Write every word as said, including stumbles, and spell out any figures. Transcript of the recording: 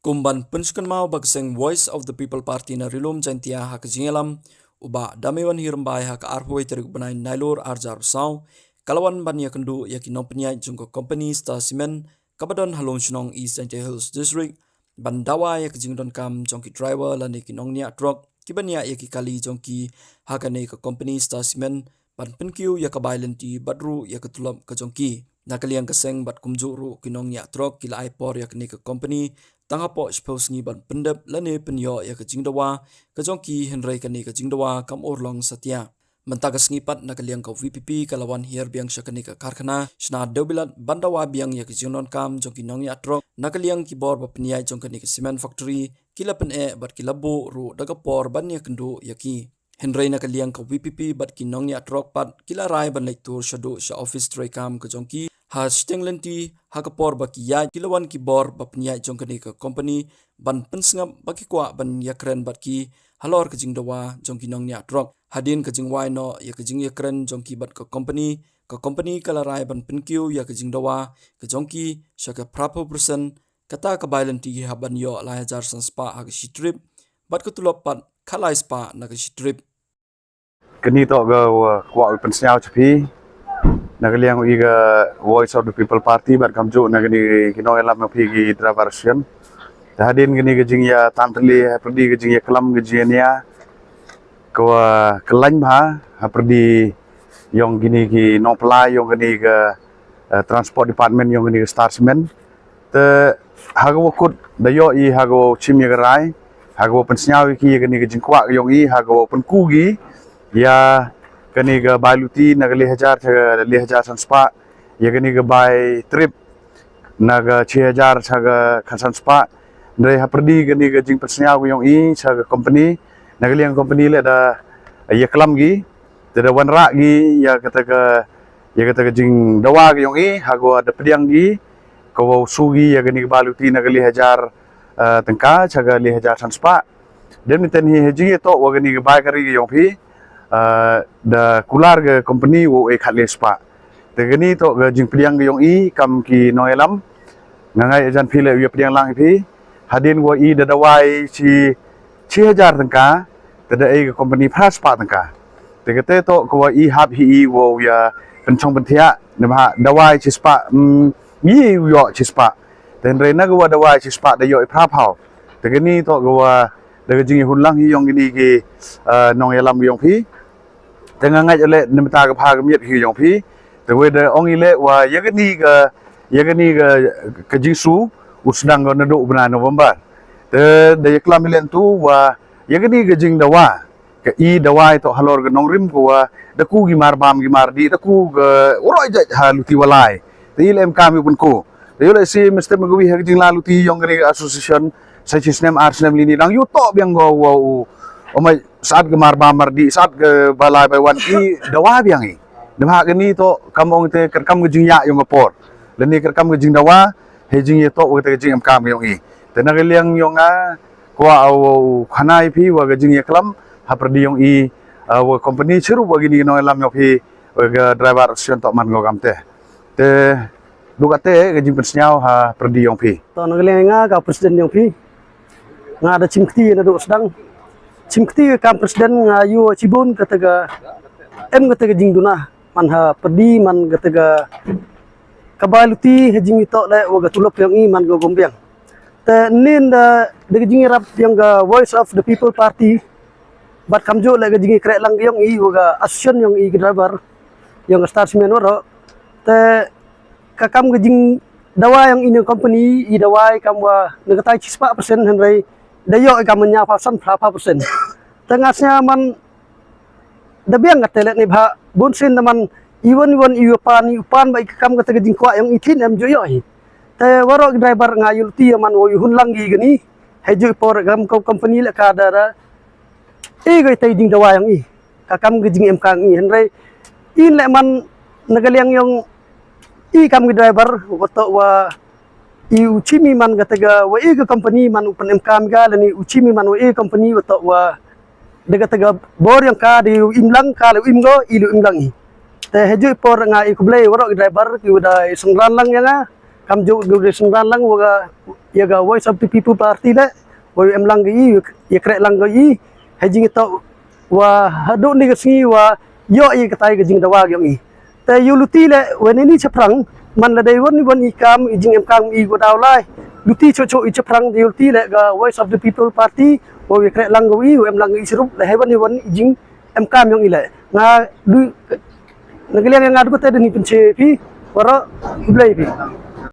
Kum ban pynsngewthuh ba ka seng Voice of the People Party na Ri-lum Jaiñtia ha ka jingïalam u Bah Damiwan Hirambai ha ka arphew tarik u bnai Nailur arhajar arphew saw, ka la wan ban ïakynduh ïa ki nongpynïaid jong ka company Star Cement kaba don ha Lumshnong, East Jaintia Hills District, ban dawa ïa ka jingdonkam jong ki driver lane ki nongñiah trok kiba ñiah ïa ki kali jong ki ha kane ka company Star Cement, ban pynkiew ïa ka bai lynti bad ruh ïa ka tulop ka jong ki. Na ka liang ka seng bad kumjuh ruh ki nongñiah trok ki la ai por ïa kane ka company tang hapoh shiphew sngi ban pyndep lane pynïoh ïa ka jingdawa ka jong ki, hynrei kane ka jingdawa kam urlong satia. Mynta ka sngi pat na ka liang ka V P P ka la wan hiar biang sha kane ka karkhana shna Dewbilat ban dawa biang ïa ka jingdonkam jong ki nongñiah trok. Na ka liang ki bor ba pynïaid jong kane ka cement factory ki la pyneh bad ki la buh ruh da ka por ban ïakynduh ïa ki. Hynrei na ka liang ka V P P bad ki nongñiah trok pat ki la rai ban leit tur shaduh sha office treikam ka jong ki ha shiteng lynti, ha ka por ba ki ïaid ki la wan ki bor ba pynïaid jong kane ka company ban pynsngap ba ki kwah ban ïakren bad ki halor ka jingdawa jong ki nongñiah trok. Hadien ka jingwai noh ïa ka jingïakren jong ki bad ka company, ka company ka la rai ban pynkiew ïa ka jingdawa ka jong ki sha ka phraphew percent, kata ka bai lynti hap ban ïoh lai hajar san spah ha ka shi trip, bad ka tulop pat khatlai spah na ka shi trip. Kane to ka, uh, kwah pynsngew cha phi na ka liang i ka Voice of the People Party bad kumjuh na kane ki nongïalam ïa phi ki driver association. Te hadien kane ka jingïatantylli, ha pyrdi ka jingïaklam, ka jingïania, ka wa kyllain bha ha pyrdi yong kine ki nongpynlait yong kane ka, eh, transport department yong kane ka Star Cement. Te ha ka wa kut da ïoh i ha ka wa chim ïa ka rai, ha ka wa pynsngew ïa ki ïa kane ka jingkwah ka yong i, ha ka wa pynku ki ïa kane ka bai luti na ka le hajar sha ka le hajar san spah, ïa kane ka bai trip na ka chi hajar sha ka khatsan spah. Hynrei ha pyrdi kane ka jingpynsngew ka yong i sha ka company, na ka liang company leh da ïaklam ki, te da wanrah ki ïa kata ka, ïa kata ka jingdawa ka yong i, ha ka wa da pdiang ki, ka wa shu ki ïa kane ka bai luti na ka le hajar, eh, tyngka sha ka le hajar san spah. Dei mynta hi ha jingïatoh wa kane ka bai kari ka yong phi, eh, da kular ka company wa e khatlai spah. Te kane to ka jingpdiang ka yong i kam ki nongïalam. Nga ngeit jan phi leh ïa pdiang lang i phi. Hadien wa i da dawai chi, chi hajar tyngka, te da e ka company phra spah tyngka. Te kata to ka wa i hap hi i wa ïa pynchong pynthiah, ne ba dawai chi spah, mm, i ïoh chi spah. Te hynrei na ka wa dawai chi spah da ïoh i phraphew. Te kane to ka wa da ka jingïahun lang hi yong kine ki, eh, nongïalam ka yong phi. Te nga ngeit leh ne mynta ka pha ka miet hi yong phi. Te wei da ong i leh wa ïa kane ka, ïa kane ka, ka jingsu u sdang ka naduh u bnai November. Te da ïaklam i leh tu wa ïa kane ka jingdawa, ka i dawai to halor ka nongrim ka wa da ku ki marbam ki mardih, da ku ka waroh jait ha luti walai. Te i leh em kam i pun ku. Te ïoh leh si mesti ma ka wi ha ka jingla luti yong kane ka association sa chi snem ar snem lini dang ïoh to biang ko wa u, o mai sat ka marbam mardih, sat ka balai bai wan i dawa biang i. Dei ba kane to kam ong te kyrkam ka jingïa yong ka por. Lane kyrkam ka jingdawa, he jingïatoh wa te ka jingem kam yong i. Te na ka liang yong nga, kwah u khana i phi wa ka jingïaklam ha pyrdi yong i, ah, wa company chirup wa kine ki nongïalam yong phi, wa ka driver association to man ko kam te. Te duk ate ka jingpynsngew ha pyrdi yong phi. To na ka liang nga ka president yong phi. Nga da chim kti naduh sdang. Chim kti kam president nga ïoh chibun kata ka em kata ka jingduna. Man ha pyrdi man kata ka, ka bai luti ha jingïatoh leh wa ka tulop yong i man ka gombiang. Te nin da, da ka jingïarap yong ka Voice of the People Party bad kumjuh leh ka jingïakren lang yong i wa ka association yong i ka driver yong ka Star Cement waroh. Te ka kam ka jingdawa yong i ne company i dawai kam wa na ka tai chi spah percent hynrei da ïoh i kam nya pha san pha percent. Te nga sngew man da biang kata leh ne ba bun sien da man i wan i wan i u pan i u pan ba i ka kam kata ka jingkwah yong i thin em ju ïoh hi. Te waroh ki driver nga ïoh luti ïa man wa ïoh hun lang ki kani. He ju i por kam ka company leh ka da da i ka i tai jingdawa yong i. Ka kam ka jingem ka yong i hynrei i leh man na ka liang yong i kam ki driver wa to wa i u chimi man kata ka wa i ka company man u pynem kam ka lane u chimi man wa i company wa to wa da kata ka bor yong ka da u im lang ka le u im go i le u im lang i. Te he ju i por nga i khublei waroh ki driver ki wa da i sngewran lang ïa nga. Kumjuh ki wa da i sngewran lang wa ka ïa ka Voice of the People Party leh, wa em lang ka i, ïa kreh lang ka i, ha jingthoh wa haduh ni ka sngi wa ïoh ïa katai ka jingdawa ka ïong i. Te ïa luti leh, wa ni ni chaphrang, man la dei wan ni wan i kam, i jingem kam i ko daw lai. Luti cho cho i chaphrang, ïa luti leh ka Voice of the People Party, wa ïa kreh lang ka i, wa em lang ka i srup, leh ha wan ni wan i jingem kam ïong i leh. Nga du, na ka liang nga du ka te da ni pynche phi, wara, blei phi.